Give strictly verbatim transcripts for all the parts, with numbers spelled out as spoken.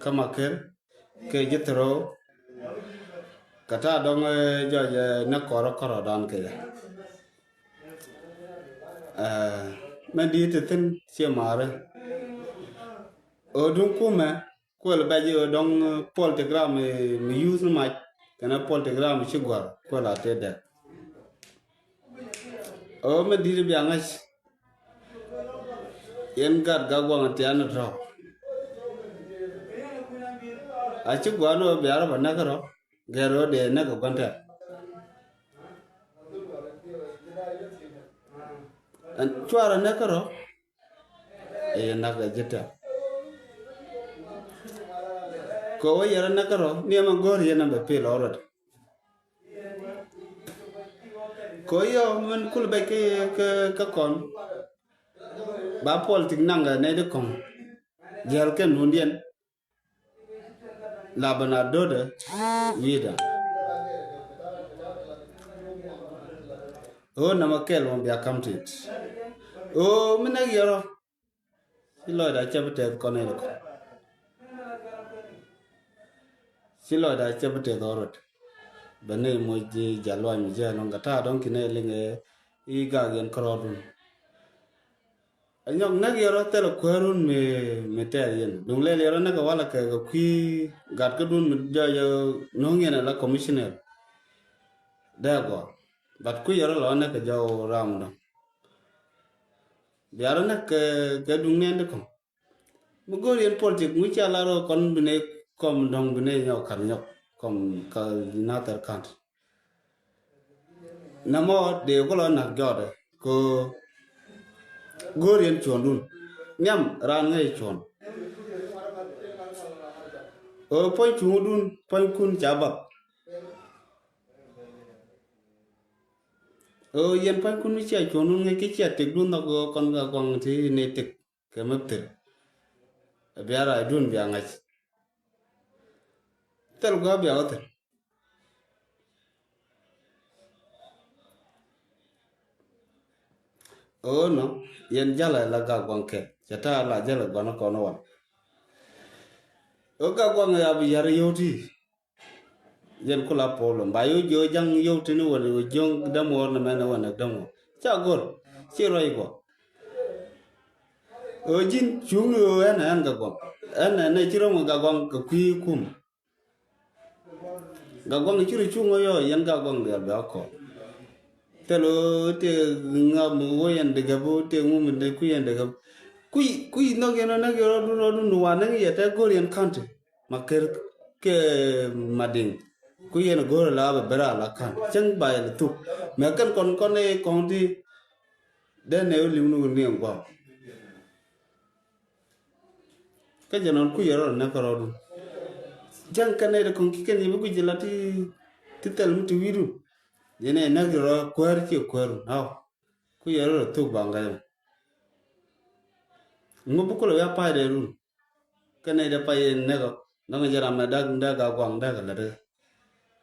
kä Maker kɛ ji̱ Thurou. Kɛ ta̱a̱ dɔ̱ŋ, eh, jɔc, eh, näk kɔrä kärɔ̱dan kɛ jɛ. Eh, mɛn di̱i̱t ti thi̱n ciɛ ma̱a̱ri. Ɣöö duŋ kumɛ kuɛl bɛc ɣöö dɔ̱ŋ, eh, puɔl ti gram, eh, mi yuth ni mac kɛnɛ puɔl ti gram ci gua̱r kuɛl a tëë dɛk. Ɣöö mɛn di̱i̱t bia ŋäc. Yɛn gat Gak Guaŋ tian tɔ̱. A ci gua̱n ɣöö bia rɔ bä näk rɔ gɛr ɣöö dee näk ɛ gua̱n tɛ̈r. Ɛn cuarɛ näk rɔ. Ɛ yɛ näk ɛ ji̱ tɛ̈r. Kɛ ɣöö yɛrɛ näk rɔ ni ɛmɛ go̱r yɛn ɛmɛ pil already. Kɛ ɣöö yɛ min kul bɛc kä, kä, kä kɔn. Ba puɔl tik naŋ ɛ nɛy di kɔŋ. Jiɛl kɛn wundiɛn. La bɛ na dodɛ wi̱i̱dɛ. Ɣöö nɛmɛ kɛl wä bia kam tit. Ɣöö mi näk yɛ rɔ. Ci lɔcda cɛ bi tɛth kɔn in kɔn. Ci lɔcda cɛ bi tɛth ɣɔrɔt. Bɛ ni moc ji̱ jal luany mi jɛ nɔŋ kɛ ta̱a̱ dɔ̱ŋ kinɛ liŋɛ i̱ gak yɛn kärɔɔdun. Ɛ nyɔk näk yɛn rɔ thilɛ kuäärun mi, mi tɛth yɛn. Duŋ lɛl yɛn rɔ näk kɛ walɛ kɛ, kɛ kui̱ gatkädun mi jɔc no̱o̱ŋ yɛn ala commissioner. Dee gɔaa. But kui̱ yɛn rɔ lɔ näk kɛ jɔw ram dɔ̱ŋ. Bia rɔ näk kɛ, kɛ duŋ nɛn di kɔŋ. Mi go̱o̱r yɛn politik ŋuci a la rɔ kɔn bi ne kɔm dɔ̱ŋ bi ne nyɔk kar nyɔk kɔm ka nathɛr kant. Nɛmɔ dee kulɔ nak jɔɔdɛ ko go̱o̱r yɛn cuɔ̱ndun. Nhiam raan ŋäc cuɔ̱n. Ɣöö puɔ̱ny cuŋdun puɔ̱nykun ca bath. Ɣöö yɛn pua̱nykun mi cia cuɔ̱ŋdun ŋäc kä cia tëkdun nhɔk ɣöö kɔn Gak Guaŋ ti ni tëk kɛ mi thil. Ɛ bia raacdun bia ŋa̱c. Thil gua̱a̱ bia wä thil. Ɣöö nɔ yɛn jalɛ la Gak Guaŋ kɛ cɛ ta̱a̱ la jalɛ gua̱n kɔn wal. Ɣöö Gak Guaŋ ya bi yar yio̱w ti. Yɛn kula problem ba yo̱w jiö ja̱ŋ yo̱w tini wala yo̱w jiö dämuɔɔr ni mɛn wala dämuɔɔr ca go̱r ci ruac guɔ. Ɣöö ji̱n cuŋni ɣöö ɛn ɛn Gak Guaŋ ɛn ɛn ɛ ci ro̱ŋ Gak Guaŋ kɛ kui̱ kum. Gak Guaŋ ci rɔ cuŋ ɣöö yɔ yɛn Gak Guaŋ diaal bɛ a kɔɔr. Thil ɣöö tëë ŋa mi wä yɛn degäp ɣöö tëë ŋu mi dee kui̱ yɛn degäp. Kui̱ kui̱ nhɔk yɛn ɣöö näk yɛn rɔɔdun rɔɔdun wa näk yɛ tɛ go̱r yɛn county. Ma ker kɛ ma diŋ ku yɛn go̱o̱r la bɛ ber a la ka̱n cäŋ ba yɛn thuk. Mɛ kɛn kɔn kɔn ɛ kɔn ti dee nɛ wä li̱w ni wä ni ɛn guam. Kä jɛ nɔn ku yɛ rɔ nɛ kɛ rɔɔdun. Cäŋ kɛn nɛ de kɔn ki kɛn yɛ bi guic la ti ti thɛl mi ti wi̱i̱dun. Yɛn ɛ näk rɔ kuäär ciɛ kuäärun aw. Ku yɛ rɔ thuk ba ŋa̱c mɛ. Ŋu bi kulɛ wi̱i̱ a pa̱a̱c dee run. Kä nɛy dee pay in näk ɔ dɔ̱ŋ jɛ ram mɛ däk däk Gak Guaŋ däk ɛ lät ɛ.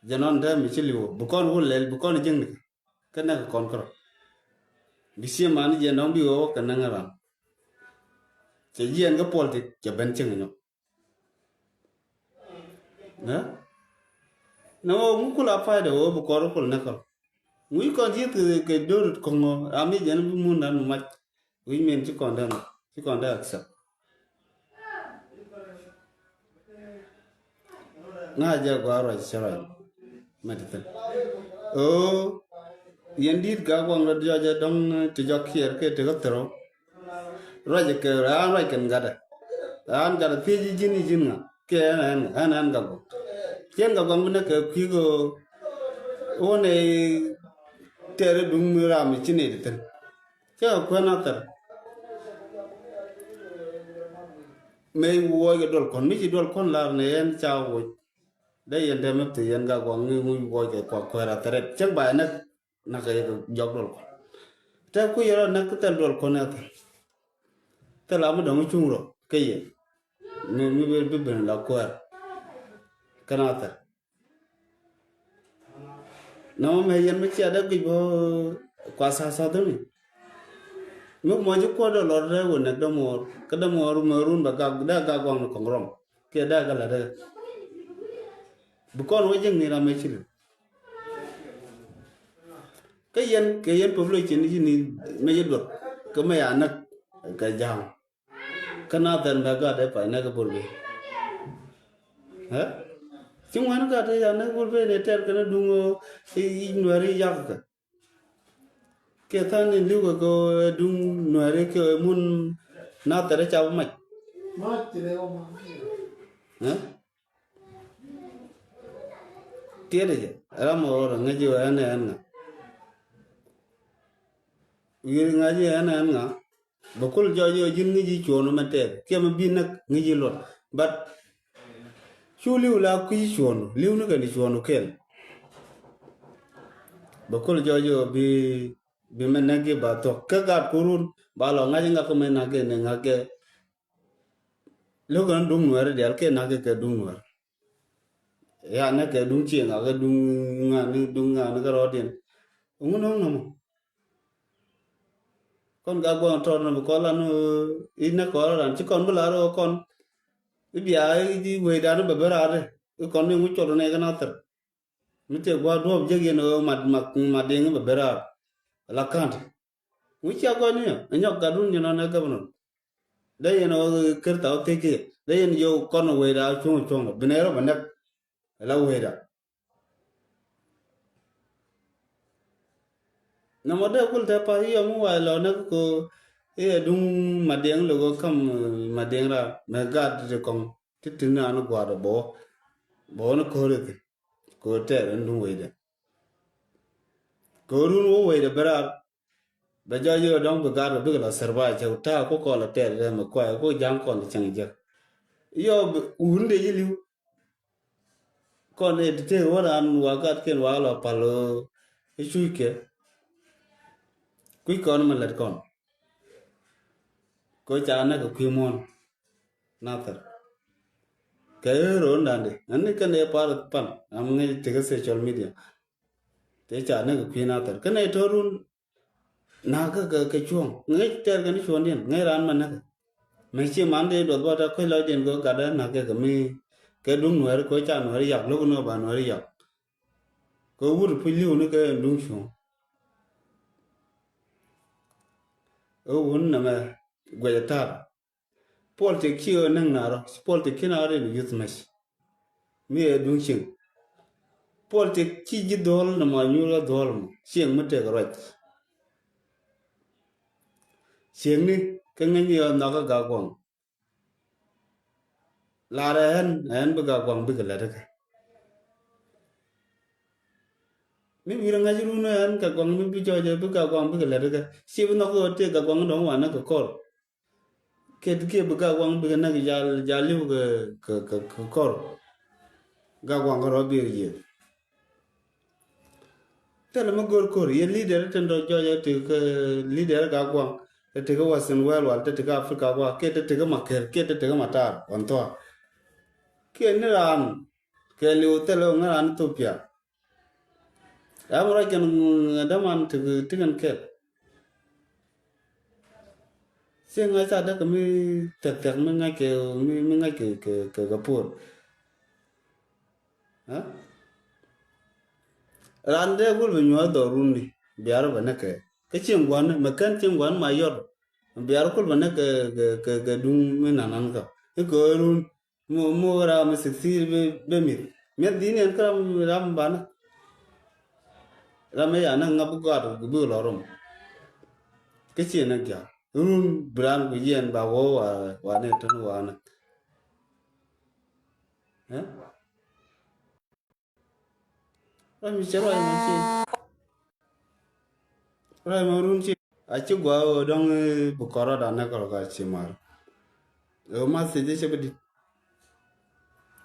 Jɛ nɔn dee mi ci li̱w ɔ bi kɔn wä lɛl bi kɔn jiäkni kɛ näk kɔn kärɔ. Bi cie man jɛ nɔŋ bi wä wä kɛ näk ram. Cɛ jiɛn kä puɔl ti cɛ ben cieŋ nyɔk. Nɛ wä ŋu kul a pay dee wä bi kɔn wä kul näk kärɔ. Ŋu ci kɔn ji̱ kɛ do̱r kɔŋ ɔ ram mi jɛn bi mun dan mi mac. Wi̱c min ci kɔn dee nɔ ci kɔn dee accept. Ŋa jɛ gɔaa ruac cä ruac mɛ ti thin. Ɣöö yɛn di̱t Gak Guaŋ rɔ diɔcɛ dɔ̱ŋ ti jɔk kiɛɛr kɛ ti kä thärɔ. Ruac kɛ raan ruac kɛn gatdɛ raan gatdɛ thiec ji̱ ji̱n ji̱ ji̱n ŋa kɛ ɛn ɛn ɛn ɛn Gak Guaŋ. Ciɛn Gak Guaŋ bi nɛ kɛ kui̱ kɛ ɣöö wä nɛ tɛɛr i̱ duŋ mi ram mi ci nɛy ti thin. Cä kɛ kuɛn a thɛr. Mëë wuɔc kɛ duɔl kɔn mi ci duɔl kɔn lar ni yɛn ca wuɔc. Dee yɛn dee mi thi yɛn Gak Guaŋ ŋi̱i̱c ŋuc wuɔc kɛ kua kuɛɛr a thɛr rɛt cäŋ ba yɛ näk. Näk kɛ yɛ kɛ jɔk duɔl kɔn. Tɛ ku yɛ rɔ näk kä thɛl duɔl kɔn a thɛr. Thɛl a mi dɔ̱ŋ cuŋ rɔ kä yɛ mi mi bi ben la kuɛɛr. Kɛn a thɛr. Nɔmɔ mɛ yɛn mi cia dee guic bä kua tha̱tha̱ dhuni. Mi mɔ ci kuɔt dee lɔr dee wä nɛk dee muɔɔr kä dee muɔɔr mɛ run bɛ Gak dee Gak Guaŋ ni kɔŋ rɔm. Kɛ dee kɛ la̱t ɛ. Bi kɔn wä jiäkni ram mɛ ci lɛ. Kä yɛn, kɛ yɛn population ni ci ni mɛ ci duɔth kä mɛ ya näk kɛ ja̱a̱ŋ. Kä na thɛr mɛ gat ɛ pay näk kä bol bi. Ɛ? Ci ŋuan gat ɛ ya näk bol bi ni tɛr kɛn duŋ i̱ nuɛri yak kɛ. Kɛ than in li̱w kɛ kɛ duŋ nuɛri kɛ mun na thɛr ɛ ca bi mac. Ɛ? Tiɛt jɛ ram ɔ rɔ ŋäc jɛ ɛn ɛn ŋa. Wi̱i̱ ŋa̱c jɛ ɛn ɛn ŋa. Bɛ kul jɔc jɛ ji̱n ŋäc ji̱ cuɔ̱ɔ̱n mɛ tɛth kiɛ mɛ bi näk ŋäc ji̱ luɔt. But cu li̱w la kui̱ cuɔ̱ɔ̱n li̱w ni kɛn cuɔ̱ɔ̱n kɛl. Bɛ kul jɔc jɛ bi bi mɛ näk ji̱ ba thuɔ̱k kä gat kurun ba lɔ ŋa̱c ŋa kä mɛ näk kɛ ni ŋa̱c kɛ. Lo̱k kɛn duŋ nuɛɛri diaal kɛ nak kɛ kɛ duŋ nuɛɛr. Ya nɛ kɛ duŋ cieŋ a kɛ duŋ ŋa̱ni duŋ ŋa̱ni kɛ rɔɔdiɛn. Ŋun ɔŋ nɔmɔ. Kɔn ga guaŋ tɔɔr nɔmɔ kɔn lan i̱ nɛ kɔn ran ci kɔn bi lar ɣä kɔn. I̱ bia i̱ wecdan bɛ ben raar i̱ kɔn ni ŋu cɔl nɛ kɛ na thɛr. Mi tëë gua̱a̱r duɔ̱ɔ̱p jek yɛn ɣä mat mat mat diɛŋ bɛ ben raar. La ka̱nti. Ŋu cia gɔny ni ɛ nyɔk gat wun nyɛ nɔn ɛ gabnɔ. Dee yɛn ɔ kër thaw thiec kiɛ dee yɛn yɛ kɔn wecda cuɔ̱ŋ cuɔ̱ŋ bi nɛ rɔ bɛ nɛk. La wecda. Nɔmɔ dee kul tɛ pa̱th yɛ mi wac lɔ nɛk ko iɛ duŋ Madiɛŋ lo̱k ɔ käm Madiɛŋ ra mɛ gat ti kɔŋ ti ti ni an gua̱a̱r bɔ bɔ ni ko̱r ithi. Ko tɛɛr in duŋ wecdɛ. Ko run wä wecdɛ bɛ raar. Bɛ jɔc yɛ dɔ̱ŋ bi gat bɛ bikɛ la survive cɛ ta̱a̱ ku kɔl a tɛɛr rɛm kuay ku ja̱ŋ kɔn cäŋ jek. Yɔ wun de yi li̱w. Kɔn ɛ ti tëë wä raan wa gat kiɛn wa lɔ pal i̱ cuc kɛ. Kui̱ kɔn mi lät kɔn. Ko ca nɛ kɛ kui̱ muɔ̱n. Nathɛr. Kɛ ɣöö ro̱o̱n da̱a̱n di ɛn ni kɛn ɛ par pan am ŋäc ti kä social media. Tëë ca nɛ kɛ kui̱ nathɛr kɛn ɛ tɔ̱run. Nakä kɛ kɛ cuɔ̱ŋ ŋäc tɛɛr kɛn cuɔ̱ŋdiɛn ŋäc raan mɛ näkä. Mɛ ci man dee duɔth bä tɛ kuec lɔcdiɛn kɛ gat dee nakä kɛ mi kɛ duŋ nuɛɛri kɛ ca nuɛɛri yak lo̱k ni ba nuɛɛri yak. Kɛ wut puc li̱w ni kɛ duŋ cuɔ̱ŋ. Ɛ wun nɛmɛ guɛc ɛ ta̱a̱r. Politik ci ɣä näk naarɔ, politik ci naarɔ in yuth mɛc. Mi ɛ duŋ cieŋ. Politik ci ji̱ dhuɔ̱ɔ̱l nɔmɔ nyuur ɣä dhuɔ̱ɔ̱l mɔ cieŋ mi tek ruac. Cieŋni kä ŋäcni ɣä nhɔakä gak guaŋ. Larɛ ɣän ɣän bi gak guaŋ bikɛ lät kä. Mi wi̱rɛ ŋa̱c run ɣän gak guaŋ mi bi jɔɔcɛ bi gak guaŋ bikɛ lät kä ci bi nhɔk ɣöö tëë gak guaŋ dɔ̱ŋ wanɛ kɛ kɔr. Kɛ ti kiɛ bi gak waŋ bikɛ näk jal jal li̱w kɛ kɛ kɛ kɔr. Gak waŋ kɛ rɔ bier jiɛth. Thilɛ mi go̱r ko̱r yɛ leader tin dɔ̱ jɔc ɛ ti kɛ leader gak waŋ. Te ti kɛ Western world wal te ti kɛ Africa wa kiɛ te ti kɛ ma ker kiɛ te ti kɛ ma tar wan thua. Kiɛ ni raan kɛ liw thilɛ ŋä raan Ethiopia. Ram ruac kɛn däman ti ti kɛn kɛl. Cieŋ ŋa̱c ca däk mi thiɛk thiɛk mi ŋa̱c kɛ mi mi ŋa̱c kɛ kɛ kɛ kɛ puɔl. Ran dee gul bi nyuɔth dhɔr run ni biar bɛ näk kɛ kä cieŋ gua̱n mɛ kɛn cieŋ gua̱n ma yɔt. Biar kul bɛ näk kɛ kɛ kɛ duŋ mi nanan kä ikɛ run. Mu mu ram mi sixty be be mit. Miet dini en kram ram bana. Ram ya na ngap gat bi lo rom. Ke chi na gya. Run bran ku yen ba wo wa wa ne ton wa na. Eh? Ruac mi cɛ ruac mi ci. Ruac mi run ci. A ci gua ɣöö dɔ̱ŋ bi kɔrɔda nɛ kɔrɔ ka ci mar. Ɣöö ma thiec cɛ bi dit.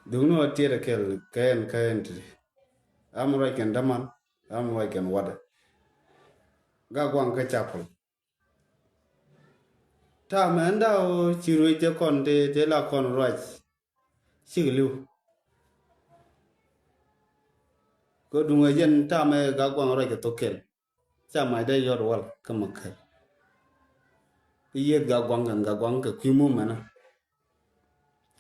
Duŋni wä tiɛt kɛl kɛn kɛn ti. Am ruac kɛn daman am ruac kɛn wadɛ. Ga guaŋ kä capul. Tamɛ ɛn daw ci ruec te kɔn te te la kɔn ruac. Cik liw. Kä duŋ ɛ jɛn tamɛ ga guaŋ ruac kɛ thok kɛl. Ca mac dee yɔt wal kä ma kɛl. I̱ yieth ga guaŋ kɛn ga guaŋ kɛ kui̱ mum ɛnä.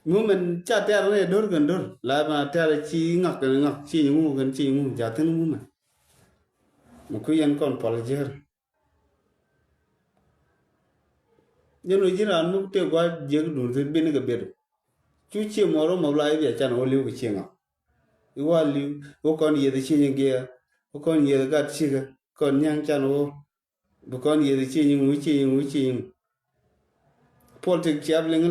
Mumen ca tɛ̈r ni do̱r kɛn do̱r la ma tɛ̈r ci ŋak kɛn ŋak ci ŋu kɛn ci ŋu ja thin mumen. Mi ku yɛn kɔn pal jer. Jɛn wä ji̱n raan muk tëë gua̱c jiäk duun thin bini kɛ bet. Cu cie mɔr wä mɔk la i̱ bia can wä li̱w kɛ cie ŋak. I̱ wa li̱w wä kɔn yieth cie nyi giɛ wä kɔn yieth gat cikɛ kɔn nyaŋ can wä. Bi kɔn yieth cie nyi ŋu cie nyi ŋu cie nyi ŋu. Politik ciap liŋ la